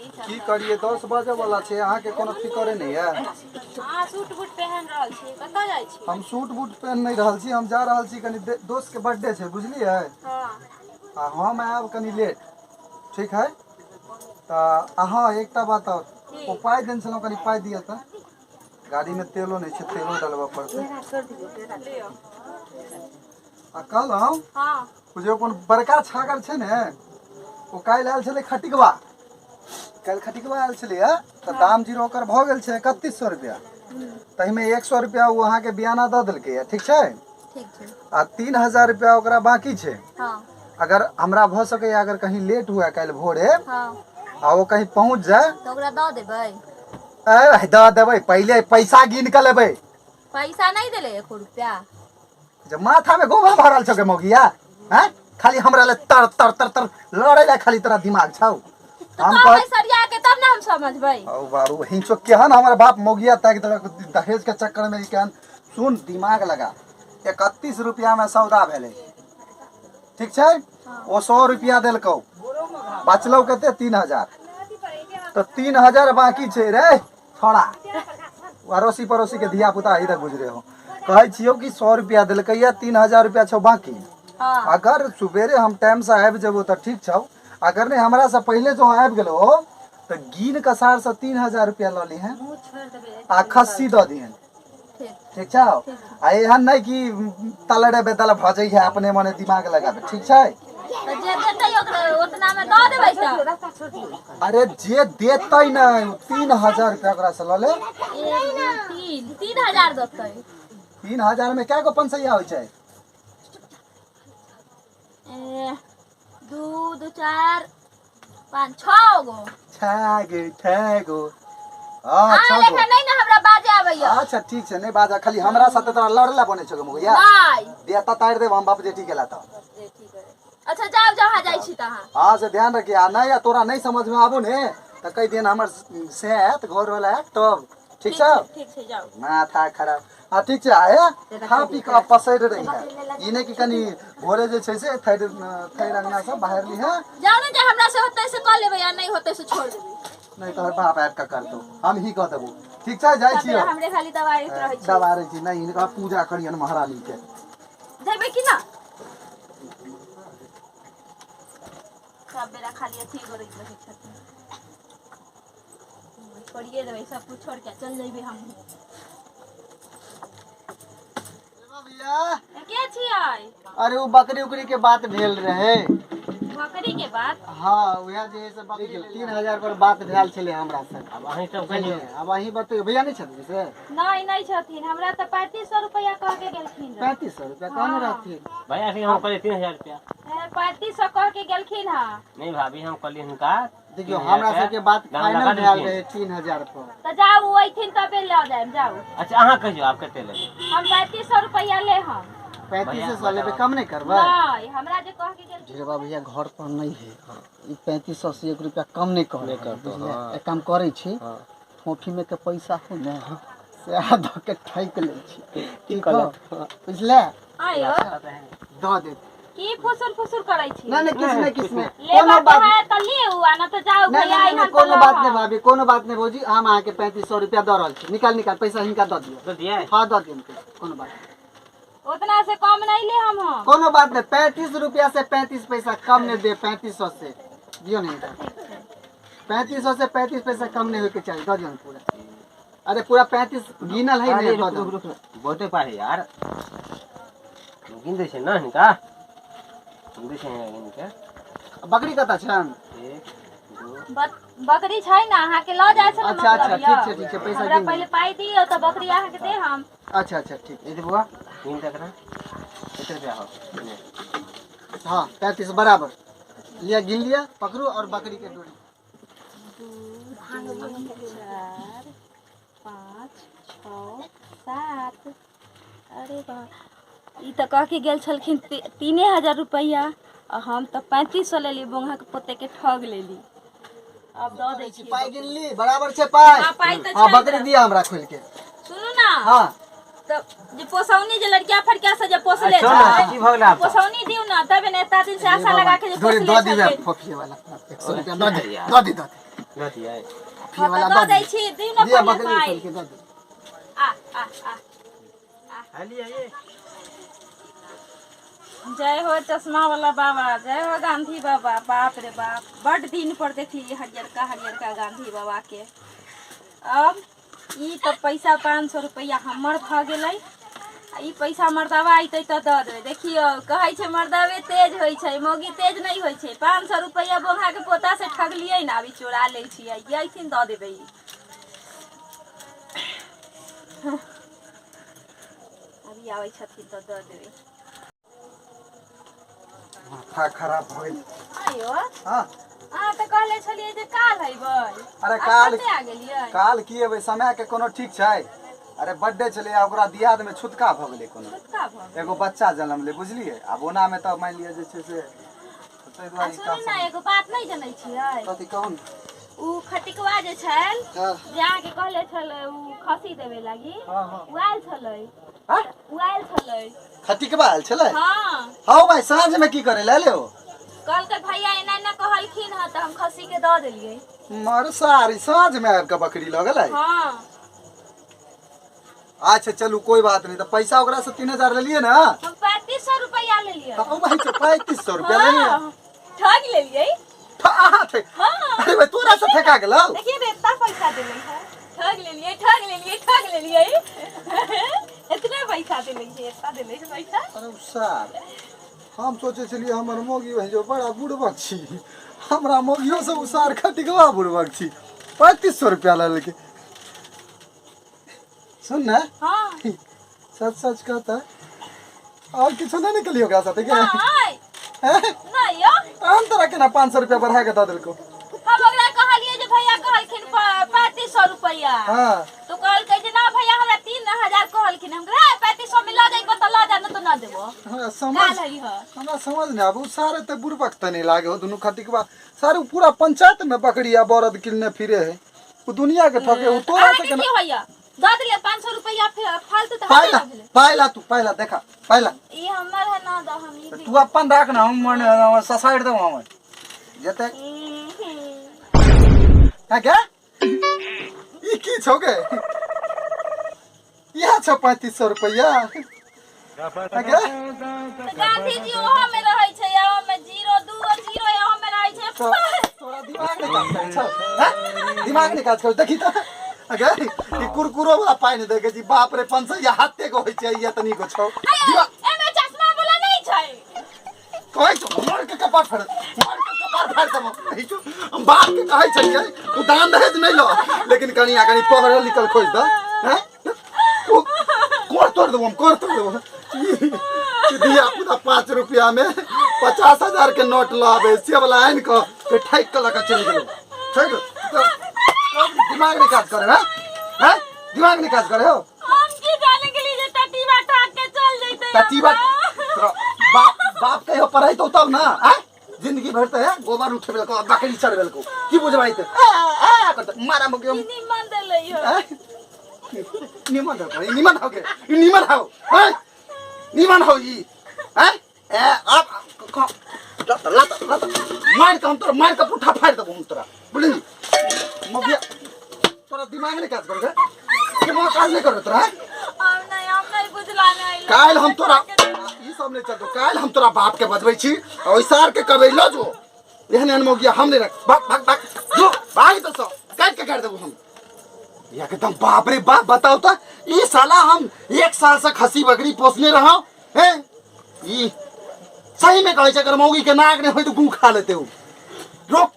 की करिए, 10 बजे वाला छै, अहाँके कोनो फिकरे नहि यऽ। अहाँ सूट बूट पहन रहल छी, कतऽ जाइ छी? हम सूट बूट पहन नहि रहल छी, हम जा रहल छी कनि दोस्त के बर्थडे छै, बुझलियै? हाँ। आ हम आयब कनि लेट, ठीक है? तऽ अहाँ एकटा बात आओर, ओ पाइ देने छलहुँ, कनि पाइ दिअ तऽ। गाड़ीमे तेलो नहि छै, तेलो डलबऽ पड़तै। लिअ। आ कहलहुँ, हाँ। ओ जे अपन बड़का छागर छै ने, ओ काल्हि आयल छलै खटिकवा, काल्हि खटिकवा आयल छलैए, तऽ दाम जीरो ओकर भऽ गेल छै 3100 रुपैआ, ताहिमे 100 रुपैआ ओ अहाँके बियाना दऽ देलकैए, ठीक छै? ठीक छै। आ 3000 रुपैआ ओकरा बाँकी छै। हाँ। अगर हमरा भऽ सकैए, अगर कहीं लेट हुए काल्हि भोरे हाँ। आ ओ कहीं पहुँच जाय तऽ ओकरा दऽ देबै? ए, दऽ देबै, पहिले पैसा गिन कऽ लेबै। पैसा नहि देले एको रुपया। जे माथा में गोबर भरल छौ के मौगिया, हैं? खाली हमरा ले तर तर तर तर लड़े ले खाली तोरा दिमाग छौ। तऽ हम कहबै कह सरिया के तब ने हम समझबै। औ बाबू, हिंचो केहन हमर बाप मौगिया ताकि देलक दहेज के चक्कर में, ई केहन। सुन, दिमाग लगा, 31 रुपया में सौदा भेलै, ठीक छै? ओ 100 रुपया देलकौ, बचलौ कते? 3000। तऽ 3000 बाकी छै रे छोड़ा, अड़ोसी पड़ोसी के धिया पुता इधर गुजरे हो। कहै छियौ कि 100 रुपया देलकै या 3000 रुपया छौ बाकी। हाँ। अगर सुबेरे हम टाइम से आबि जेबो तऽ ठीक छौ, अगर नहि हमरा से पहिले जो आबि गेलो तऽ गिन कसार से 3000 रुपया लऽ लिहें आ खस्सी दऽ दिहें। ठीक। ठीक छौ? आ एहन नहि कि तलड़े बेतल भऽ जइहे, अपने मने दिमाग लगाबे, ठीक छै? तऽ जे देतै ओकरा ओतना मे दऽ देबै तऽ। अरे जे देतै नहि, 3000 रुपया ओकरा से लऽ ले। एक दू तीन, 3000 देतै। 3000 में कए गो पंसैया होइ छै? ए, दू दू चार पाँच छओ गो। छः गो, छः गो, हाँ। अहाँ छः गो। लेखा नहि ने हमरा बाजे आबैया। अच्छा ठीक छै, नहि बाजा, खाली हमरा साथे तोरा लड़ला बनै छौ मुगैया। नहि देता तारि देब हम बाप जेठी गेला तऽ। अच्छा जाउ, जहाँ जाइ छी तहाँ। हाँ से ध्यान रखिए। आ नहीं, तोरा नहीं समझ में आबो ने तऽ कहि दियन हमर से आयत घर वाला आयत तब, ठीक छै? ठीक छै, जाउ। माथा खराब। आ ठीक छै, आए खा पी कऽ पसरि रही है, ई नहि कि कनि भोरे जे छै से थैर थैर अंगना सब बाहर ली है। जाउ ने, जे हमरा से होतै से कऽ लेबै आ नहि होतै से छोड़ देबै। नहि तोहर बाप आबि कऽ करतौ, हम ही कऽ देबो, ठीक छै? जाइ सब छियौ। बेरा हमरे खाली दबाई रहै छै। दबारै छी नहि, हिनका पूजा करियन महारानी के। जेबै कि ना? सब बेरा खाली अथी करैत रहै छथिन। छोड़िए देबै सब कुछ, छोड़ के चल जेबै हम। भैया के छियै? अरे ओ बकरी उकरी के बात भेल रहे। बकरी के बात? हाँ, उएह जे है से बकरी 3000 पर बात भेल छलै हमरा से। आब अहीं सब कहियौ। आब अहीं बतैयौ, भैया नहि छथिन से? नहीं, नहीं छथिन, हमरा तऽ 3500 रुपया कह के गेलखिन रहे। 3500 रुपया कहने रहथिन? भैया से हम कहलियै 3000 रुपया। 3500 कह के गेलखिन हँ। नहीं भाभी, हम कहलियै हुनका देखियौ, 3000 हमरा रुपया सबके बात दाम फाइनल लगा भेल देलखिन। रहे 3000 पर। तऽ जाउ, अयथिन तबे लऽ जायब, जाउ। अच्छा अहाँ कहियौ, आब कते लेबै? हम 3500 रुपया ले हम। 3500 लेबै, कम नहि करबै? नहीं, हमरा जे कह के गेलखिन। ढेरवा भैया घर पर नहीं है, ई 3500 से 1 रुपया कम नहीं कर बुझलियै। एक काम करै छी, फोफी में के पैसा हो ने सएह दऽ के ठकि लै छी, ठीक हो? बुझले? आयो। दऽ देब। की फुसुर फुसुर करै छी? नहि नहि, किछु नहि, किछु नहि, लेबऽ कोनो के बात है तऽ लिउ आ न तऽ जाउ। नहि। भैया नहि नहि, अइहन तऽ कोनो लऽ बात नहि हम। भाभी, कोनो बात नहि भौजी, हम अहाँके 3500 रुपया दऽ रहल छी। निकाल निकाल पैसा, हिनका दऽ दियौ। दऽ दियै? हाँ, दऽ दियौ पैसा, कोनो बात नहि। उतना से कम नहीं ले हम। कोनो बात नहीं, 35 रुपया से 35 पैसा कम नहीं दे। 3500 से दियो नहीं, 3500 से 35 पैसा कम नहीं होके चाहिए। दऽ दियौ ने पूरा, अरे पूरा 35 गिनल है अरे ने, रुक दऽ रुक दियौ। रुक, बहुते पाइ है यार, गिन दै छै ने हिनका, गिन दै छै गिन के। बकरी कतऽ छनि? एक दू। बकरी छै ने, अहाँके लऽ जाइ छै ने। अच्छा, अच्छा। मतलब ठीक यऽ। छै, ठीक छै, पैसा हमरा गिन पहिले पाइ दियौ तऽ बकरी अहाँके दे हम। अच्छा अच्छा, ठीक। ए बुआ, गिन तक ना कते रुपया हो? हाँ, 35 बराबर लिया, गिन लिया, पकड़ू और बकरी के डोरी। दू चार पाँच छओ सात, अरे बा, ई तऽ कह के गेल छलखिन 3000 रुपैआ आ हम तऽ 3500 लेली, बोंगा के पोते के ठग लेली। आब दऽ दै छी। पाइ गिन ली, बराबर छै पाइ? हाँ, पाइ तऽ हाँ छै। बकरी दिया हमरा खोल के। सुनू ना। हाँ। तऽ जे पोसौनी जे लड़किया फड़किया से जे पोसले अच्छा ना, छै की भऽ गेलै आब तऽ? पोसौनी दियौ ना तबे ने, एतना दिन से आशा लगा के जे डोरी पोसले दऽ दिबै। छलियै। फोफिए वाला 100 रुपया दऽ दे, दऽ दे, दऽ दे। दऽ दियै फोफी हाँ, वाला तऽ दऽ दऽ दै दियौ। छी दियौ ने दिअ पहिले बकरी पाइ खोलि के दऽ दियौ आ आ आ हालियै ये जय हो चश्मा वाला बाबा जय हो गांधी बाबा बाप रे बाप बड दिन पर देखलियै हरियरका हरियरका गांधी बाबा के अब ई तऽ पैसा 500 रुपैआ हमर भऽ गेलै आ ई पैसा मर्दावा अयतै तऽ दऽ देबै देखियौ कहै छै मर्दावे तेज होइ छै मौगी तेज नहि होइ छै 500 रुपैआ बोंघाके पोतासँ ठगलियै ने आब ई चोरा लै छियै अयथिन दऽ देबै ई अभी आबै छथिन तऽ दऽ देबै माथा खराब भऽ गेल आयो हाँ अहाँ तऽ कहले छलियै जे काल अयबै अरे आब काल कते आ गेलियै काल की एबै समय के कोनो ठीक छै अरे बर्थडे छलै आ ओकरा दियाद में छुतका भऽ गेलै कोनो छुतका भऽ गेल एगो बच्चा जनमलै बुझलियै आब ओना में तऽ मानि लिअ जे छै से ताहि आ दुआरे ई सुनू काज ने एगो बात नहि जनै छियै कथी कहू ने उ खटिकवा जे छल हाँ जे अहाँके कहले छलै उ खसी देवे लागी हाँ हाँ उ आयल छलै हाँ? उ आयल छलै खटिकबा आयल छलै हाँ हौ भाई साँझ में की करे ले ले कहलकै भैया एना एना कहलखिन हँ तऽ हम खसी के दऽ देलियै मर सारी साँझ में आबि कऽ बकरी लऽ गेलै हाँ अच्छा चलू कोई बात नहीं तऽ पैसा ओकरा से 3000 लेलियै ने हम 3500 रुपया लेलियै हौ भाई 3500 रुपया लेलियै हाँ ठग लेलियै अहाँ ठक हाँ अरे भाई तोरा से ठका गेलौ देखिए ने इतना पैसा देले है ठग लेलियै ठग लेलियै ठग लेलियै इतना पैसा देले है इतना देले है पैसा अरे सर हम सोचै छलियै हमर मौगी बहिन जो बड़ा बुड़बक छी हमरा मौगियो से उसार खटिकवा बुड़बक छी 3500 रुपया लऽ लेलकै सुन ने हाँ सच सच कहता और किछो नहि निकलियो ओकरा साथे के नहीं हैं? नहीं यो हम तोरा केना 500 रुपया बढ़ा के दऽ देलको हम ओकरा कहलियै जे भैया कहलखिन 3500 रुपया हाँ तो कहलकै जे ना भैया हमरा 3000 कहलखिन हम कहलियै 3500 में लऽ जइबो तऽ लऽ जा नहि तऽ ना देबो हमरा समझ काल है हमरा समझ नहि आबू सारे तऽ बुड़बक तऽ नहि लागे हो दुनू खटिकवा सारे पूरा पंचायत में बकरी आ बरद किनने फिरे है ओ दुनिया के ठके ओ तोरा से अहाँके केना की होइया दऽ देलियै 500 रुपया फालतू तऽ पाइला हमरे भेलै पाइला तू पाइला देखा पाइला ई हमर है ना दऽ हम ई तू अपन राख ना हम मने ससाइड देबो हम जते है क्या ई की छौ गे इएह छौ 3500 रुपया है क्या तऽ गांधी जी ओहो में रहै छै आ ओहो में जीरो दू गो जीरो ओहो में रहै छै तो तोरा दिमाग नहीं काज करै छौ हैं? दिमाग नहीं काज करै देखी तऽ अगे ई कुरकुरो वाला पानि नहि देखै छी बाप रे पंसैया हाथे को होइ छै ई एतनी को छौ दिमाग एमे चश्मा वाला नहीं छै कहै छौ मर के कपार फाड़ मर के कपार फाड़ देबौ कहै छौ हम बाप के कहै छलियै तू दान दहेज नहि ल लेकिन कनि आ कनि पढ़ल लिखल खोजि दऽ हैं तू कोर तोड़ देबो हम कोर तोड़ देबो ई धिया पुता 5 रुपया में 50,000 के नोट लाबे से वाला आनि कऽ के ठकि कऽ लऽ कऽ चलि गेलौ ठकि दिमाग नहि काज करे हैं हैं दिमाग नहि काज करे हो हम की जाने के लिए जे टटीबा ठाक के चल जइते टटीबा तोरा बाप बाप कहियो पढ़ैतौ तब ना आँय जिंदगी भर तऽ है गोबर उठेबेलको बकरी चरबेलको की बुझबै तऽ आ आ करतै मारा मुके निमन देलै हो आँय? निमन हो ई निमन हो गे ई निमन हो आँय? निमन हो ई आँय? ए आप लत लत लत मार के हम तोरा मार के पुट्ठा फाड़ि देबो हम तोरा बुझली मगिया तोरा दिमाग नहीं काज कर दिमाग काज नहीं कर तोरा हम नहीं हम नहीं बुझला नहीं काल्हि हम तोरा ई सब नहीं चलतो काल्हि हम तोरा बाप के बजबै छी आ ओहि सार के कहबै लऽ जो एहन एहन मौगिया हम नहीं रख भाग भाग भाग जो भाग तो सब काटि के काटि देबो हम एकदम बाप रे बाप बताओ तो ई साला हम एक साल से खसी बकरी पोसने रहा हैं ई सही में कहै छै अगर मौगी के नाक नहीं होय तो गू खा लेते हो रोक